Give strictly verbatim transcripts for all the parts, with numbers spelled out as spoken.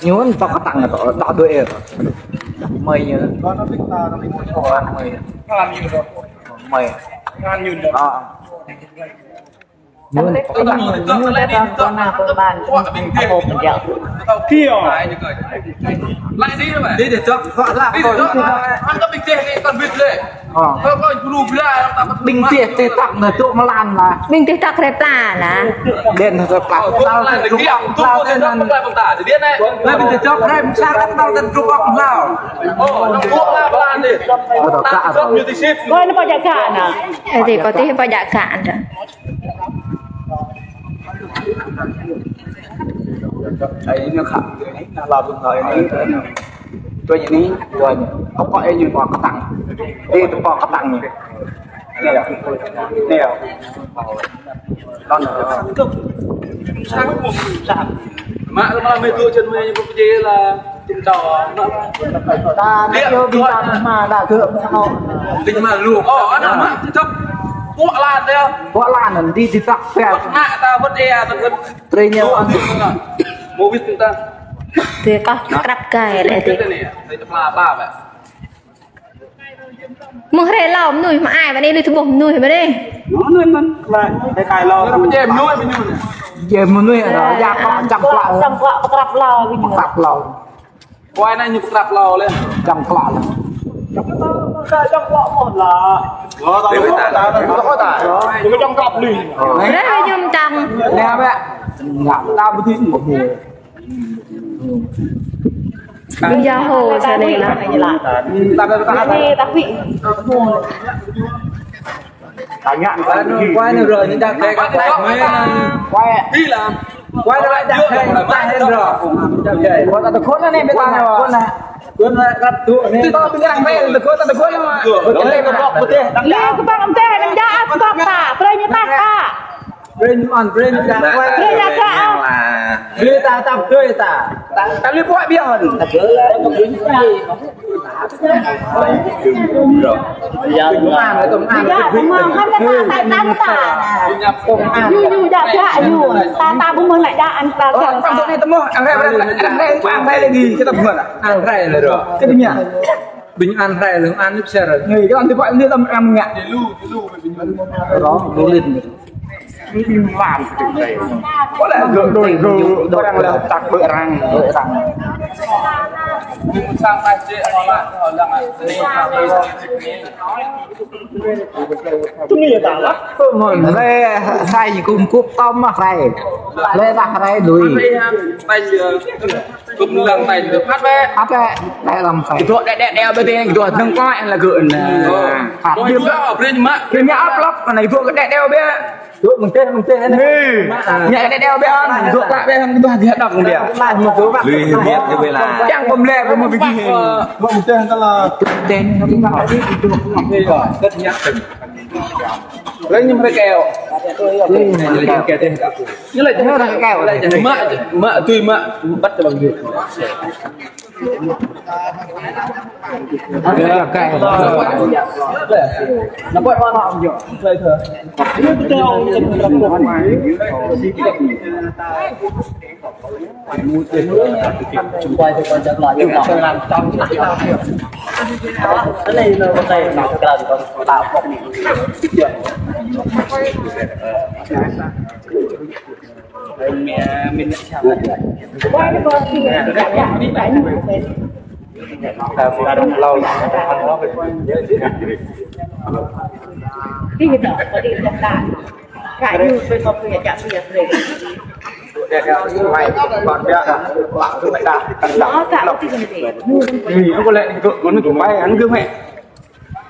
Ñu anŭn tŏk kơtang tŏk, tŏk dua ih. Mơi ñu. Mơi. Mơi. Ơ. Ñu anŭn tŏk kơtang. Ñu dah tŏk kơtang pơban. Ƀing tih. Kiơ. Đi, đi, tŏk, tŏk lah. Đi, tŏk. Ăn kơ ƀing tih anai kơ ƀing tih lĕ. Ơ. Ƀing tih, tih tŏk anŭn tŭ mơlan lah. Ƀing tih tŏk rơpa lah. Đen rơpa. Tơl tơl tơl tơl tơl. Lah ƀing tih tŏk rơpa, tơl tơl tơl tơl. Ơ, tŏk kơtang. Ơ, tŏk kơtang. Ơ, tih, kâo tih pơjăk kơtang. Ai, ñu khăp, ñu anai, ñu la bưng hơi anai. Tui ñu anai, tui ñu. Tơpă ñu pơkơtang. Ih, tơpă kơtang ñu. Anai yơh. Anai yơh. Lŏn. Mă kơ mă mơi tui čăn mơi ñu pơjĕ lah. Čăn čô. Ta anai yơh ƀing ta mă đa gơ̆ mă. Ƀing mă lu. Ơ, anai mă čăn čô. Pŏk lan yơh. Pŏk lan anŭn, đi, đi tŏk pĕ. Pŏk mă ta wơ̆t ih, ta wơ̆t. Brơi ñu. Mơwĭt ta. Tui kâo krăp gai lĕ tih. Mơ̆ng hrơi hlâo mơnuih mă ai, mă anai lui tơƀuh mơnuih mă anai. Mơnuih mơ̆n, mă, hrơi hlâo. Jĕ mơnuih, jĕ mơnuih, ơ, yă kơ čang klă. Čang klă, pơkrăp hlâo, pơkrăp hlâo. Wai anai ñu pơkrăp hlâo lĕ. Čang klă lĕ. Čang klă mơ̆n lah. Ơ, ta, ta, ta, ta, ta. Ñu čang klă lui. Ơ. Hrơi ñu čang. Anai bĕ. Ngă ta bơti mơ̆. Ƀing yă hô sa anai lah. Anai tapi. Tơña anŭn. Anŭn, kuai anŭn rơ, ñu đăk đek, đăk đek mơi anŭn. Kuai. Đi lah. Kuai anŭn đăk đek, đăk đek rơ. Kuai ta tơkhŏn anai, ƀing ta anai, khŏn anai. Khŏn anai, krăp tŭ anai. Tơkhŏn, tơkhŏn anai. Lĕ kơƀang amteh, anăm djă ăt kơp ta, brơi ñu tah ta. Brơi ñu ăn, brơi ñu đăk, kuai. Brơi ñu đăk, ah. Brơi ta, ta, brơi ta. Ta, ta lui pŏk biă ăn. Ñu, ñu, đăk đăk ñu. Ta, ta ƀu mơ̆ng lĕ đăk ăn ta. Ơ, ta ƀu mơ̆ng lĕ đăk ăn ta. Ơ, ta ƀu mơ̆ng lĕ đăk ăn ta. Ăn hrơi, ăn hrơi lagi, kita ƀu mơ̆ng lĕ. Ăn hrơi lĕ rơ. Kita ƀu mơ̆ng lĕ. Ƀing ăn hrơi lĕ, ăn nip ser. Người, kita ăn tơpă, ñu ta ăn ngă. Rơ, lu lin. Lam kơ tih. Kơ lĕ gơ̆, gơ̆, gơ̆, arăng lĕ tăk ƀơi arăng, ƀơi arăng. Tui anai ta lah. Mơ̆n, lĕ sai kŭm kŭp tơm mă hrơi. Lĕ dah hrơi lui. Kŭm lăng tai lĕ phat bĕ. Phat bĕ. Lĕ lăm sai. Kơdŏ đĕ đĕ đĕ bĕ, kơdŏ nơ̆ng klai lĕ gơ̆ anai. Ơ. Phat. Ƀu djơ̆, ƀu djơ̆ mă. Ƀu djơ̆ ăp lăp, anai kơdŏ đĕ đĕ bĕ. Dŏ mơ̆ng teh, mơ̆ng teh anai. Ơ. Ñu đĕ đĕ bĕ, dŏ klă bĕ, hăng kơdŏ hơget đŏk bĕ. Lui hơget kơ bĕ lah. Yang pơm lĕ kơ mơ̆ bơgi. Dŏ mơ̆ng teh anai lah. Teh anai, kơdŏ. Lĕ ñu mă keo. Ñu lĕ ñu mă keo. Mă, mă tui mă băt tơlơi. Keo. Nă pơ̆t mă mă ñu.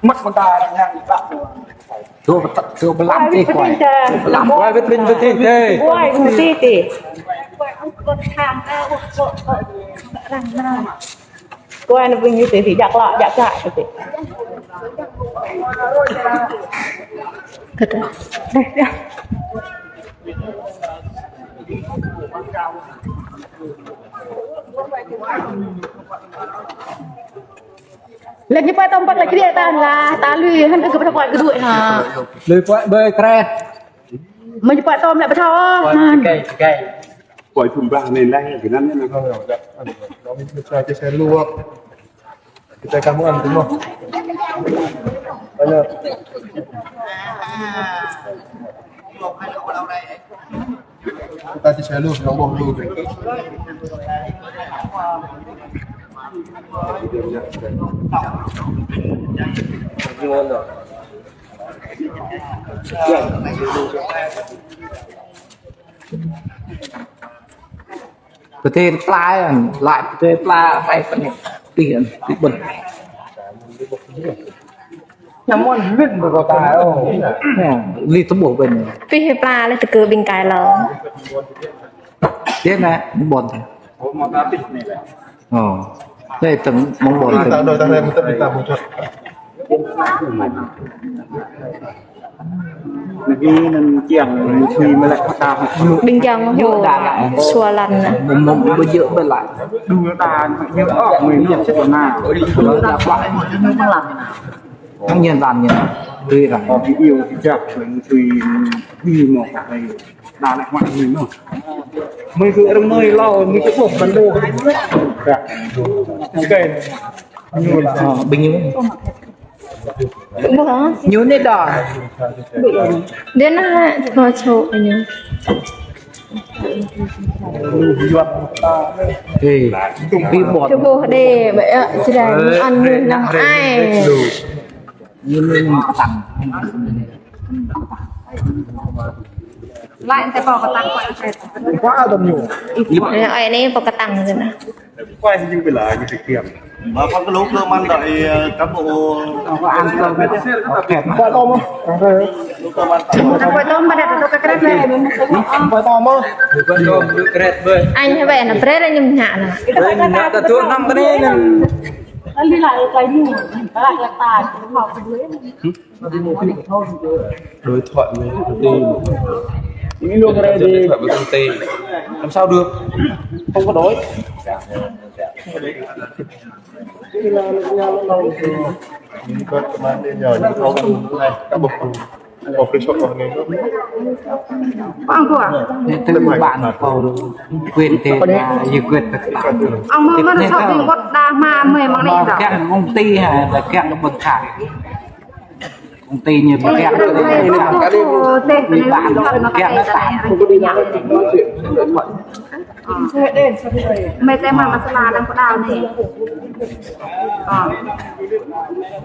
Măt mơta arăng yang tak. Dŏ pơtăk, dŏ pơlăm tih kuai. Pơlăm kuai wơ̆t ƀing pơtih tih. Kuai pơtih tih. Kuai anŭn ƀing ñu tih, tih jak lă, jak jak tih. Kơtơ̆. Lĕ ñu pơtŏm păt lĕ kriê tan lah, ta lui hăng kơ pơtŏm păt kơdui ha. Lui pơtŏm ƀơi kret. Mơi ñu pơtŏm lĕ pơtŏm. Pơtŏm gai, gai. Gọi thùng vàng này, này, cáiนั้นnày, này. Không, không, dạ. Ăn rồi. Nó mới cho chia sẻ luôn. Kita kamu ăn đúng không? Tanya. Kita chia sẻ luôn, nó bông luôn. Pơtê pla, laĭ pơtê pla, pai pơnĕ, tih, tih ƀơ̆n. Namun lin bơ kota, oh. Li tơƀuh ƀơ̆n. Tih pla lĕ tơkơ ƀing kai lơ. Tih nă, ƀơ̆n. Ơ. Tih tơ̆ng mơ̆ng ƀơ̆n tơ̆ng. Ƀing kiăng hô sua lăn nă. Mơ̆ng ƀơ̆n jơ̆ ƀơ̆n lă. Đu ta ñu ôh, người ñu sĭt na. Đu ta ƀă. Hăng ñu lăn ñu. Tui răng. Ƀing ñu kơ jăk, ƀing ñu tui ƀing ñu mơ̆ kơ ƀing. Đa lĕ mă ƀing ñu. Mơi kơ rơmơi lao, mơi kơ ƀuh kăn đô. Kơ. Ơ, ƀing ñu. Ƀuh hă? Ñu anai đa. Đa nă, kơ čô ñu. Ê, ƀing ƀơ̆n. Čô ƀuh đê, ƀă, ơ, čơđai, ăn ñu nă ai. Ñu anai pơtăng. Laĭ tơ pô kơtang kuat. Kuat tơm ñu. Ơ, anai pô kơtang tơ nă. Kuat si jing pơla ñu si kiăng. Mă păng kơ lu kơ măn đơi, ơ, kơ ƀu. Kuat tơm mơ̆. Kuat tơm mơ̆. Kuat tơm mơ̆. Kuat tơm mơ̆. Anh hãy về nó pre ra nhưng nhạ nè. Pre nhạ ta tuh năm tơ anai nè. Đi lại cái ñu. Lại là ta. Đối thoại với công ty. Những lúc ở đây thì thoại với công ty. Làm sao được? Không có đối. Những con công an đi nhờ những ông này, các bậc. Ơ, kơ sŏk kơ anai. Păng kơ. Ñu tui ƀing pô quyền tê, ñu quyền tê. Ơ, mơ̆ mơ̆ ñu sŏk ƀing ƀơ̆n đa mă mơi mơ̆ng anai đa. Kiăng công ty hă, đa kiăng kơ ƀơ̆n tha. Công ty ñu ƀơ̆n kiăng. Ơ, tê, tê, tê, tê. Mơi tê mă masala đang pơđao anai. Ơ.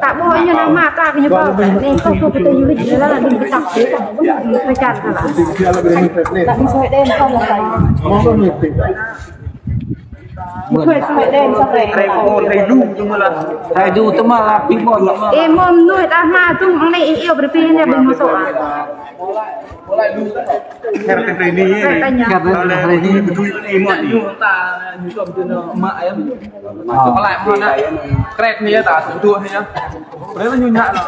Ta ƀuh ñu nă mă ta kơ ñu pô. Anai kơ kơ kơ ñu lĕ jơlah đing kơ tăk. Mơi čar kơ lah. Rai lu tơma lah. Rai lu tơma lah, pi mon lah. Ê, mơnuih ta mă tŭ mơ̆ng anai ih iâu brơi pi anai ƀing mơsŏ ah. Kher tơ rai ni. Kher tơ rai ni. Kher tơ rai ni. Betul ni mă ni. Ơ. Kret mơ̆ nă. Kret ni ta sum tuh ni. Berapa ñu nyak nă.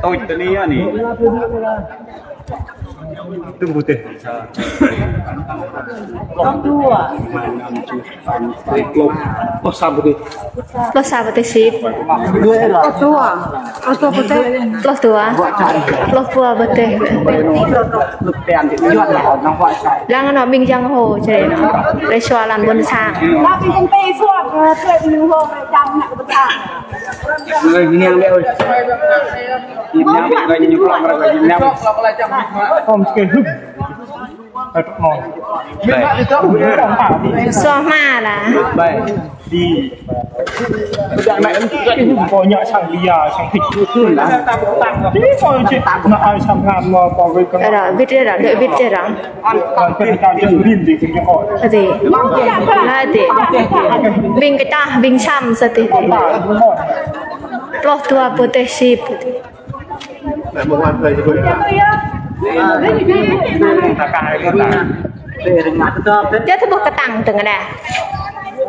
Tui tơ ni ni. Tui pơtih. Pluh sa pơtih. Pluh sa pơtih sĭt. Pluh dua. Pluh dua pơtih. Pluh dua. Pluh dua pơtih. Lăng anŏ ƀing jang hô čơđai. Rai sua lăn ƀôn sang. Người Việt Nam đi ơi. Việt Nam đi, người Việt Nam. Không, cái hưng. Soh mă lah. Ƀai. Đi. Cái hưng có nhọ sang lia, sang thịt. Đi coi chết, nó ai sang tham mà bảo vệ con. Ơ, đa, wĭt đa, đa, đuaĭ wĭt đa. Adơi. Adơi. Ƀing kơčah, ƀing sam sa tih. Pluh dua pơtih sĭt. Yua tơƀuh kơtang tơngan đa.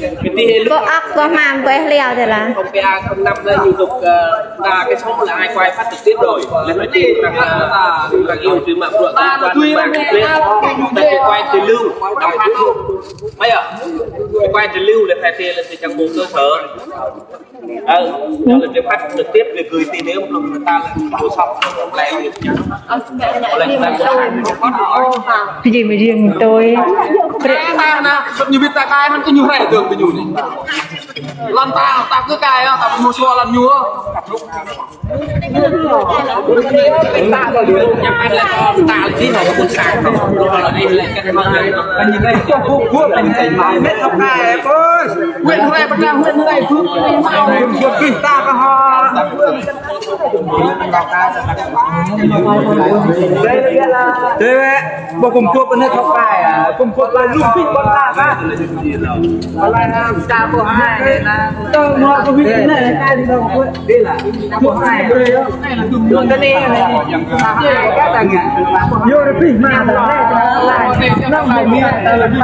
Cái tí hơi Kơ ăk, kơ hmam, kơ ih liao tơ lah. Không, cái A không năm là YouTube, ờ, là cái số là ai quay phát trực tiếp rồi. Là nói chuyện rằng là, à, rằng yêu trên mạng của ta, là mạng trực tiếp. Là cái quay từ lưu, đọc phát luôn. Bây giờ, cái quay từ lưu là phải tiền là từ trong một cơ sở. Ờ, đó là cái phát trực tiếp để gửi tin đến ông Lục, người ta là chăm sóc, ông Lê, ông Lê, ông Lê. Cái gì mà riêng tôi. Cái ta nè, sụp ñu bit ta kai, hăng kơ ñu rai dơ̆ng kơ ñu anai. Lăn ta, ta kơ kai, ta mơ̆ sua lăn ñu. Thế vậy, bộ cùng cướp nó thọc bài à, cùng cướp là lũ bịt bọn ta hả? Còn lại là cha cô hai này là tao mua cái bịt này, cái gì đâu. Đi là cô hai. Còn cái này này, hai cái là ngã. Vô cái bịt mà, nó là mẹ tao là bịt.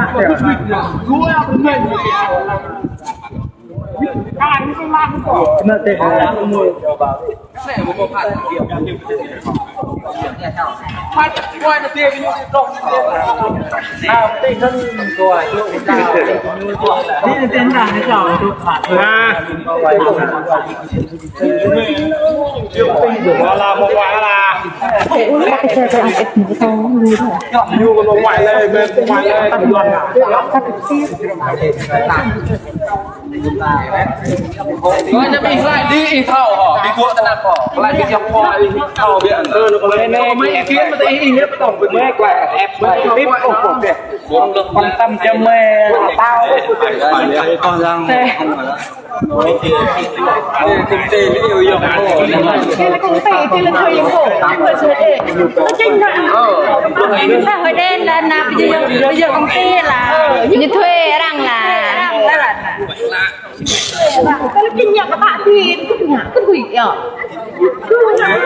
Nó tê. Nói nó bị lại đi, ih thâo hả, bị buộc tao nạp hả, lại bị nhập hả, ih thâo biết. Mấy ý kiến mà tao ih, ih nhất tổng với mấy quà ép, mấy cái bếp, ôi, ôi, ôi. Quan tâm cho mày, tao. Con rằng. Thế. Đây là công ty, đây là công ty, đây là thời gian khổ, không phải sự để. Nó chính là. Chúng ta hơi đen là nạp, bây giờ, bây giờ công ty là. Như thuê rằng là. Kalau kinh nghiệm các bạn thì cứ ngã, cứ quỷ à. Cứ ngã.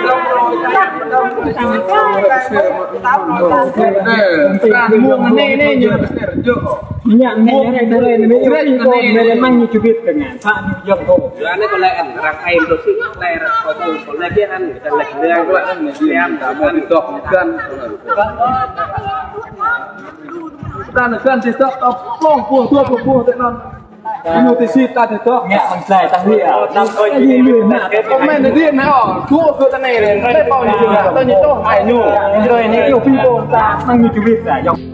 Mua cái này, này, nhiều. Nhạc này, nhạc này, này, này, mang như chụp biết cả ngàn, phạm như dòng thôi. Ră anai kâo laĭ ăn, arăng hai đô xí, laĭ arăng kâo tu, kâo laĭ kia ăn, kâo laĭ lĕ ăn, kâo laĭ ăn, kâo laĭ ăn, kâo laĭ ăn. Ta nă kăn ti tŏk, tŏk, plông, puh, dua, puh, puh, tĕ non. Ñu ti si ta ti tŏk. Ngă ăn sai ta hia. Năm koi ti hia. Kơ mĕn ti nă, tu kơ ta nai rê, tĕ pao ñu, ta ñu tŏk, ai ñu. Rồi anai, ñu phi pô, ta, năng ñu ču wĭt ta, yŏng.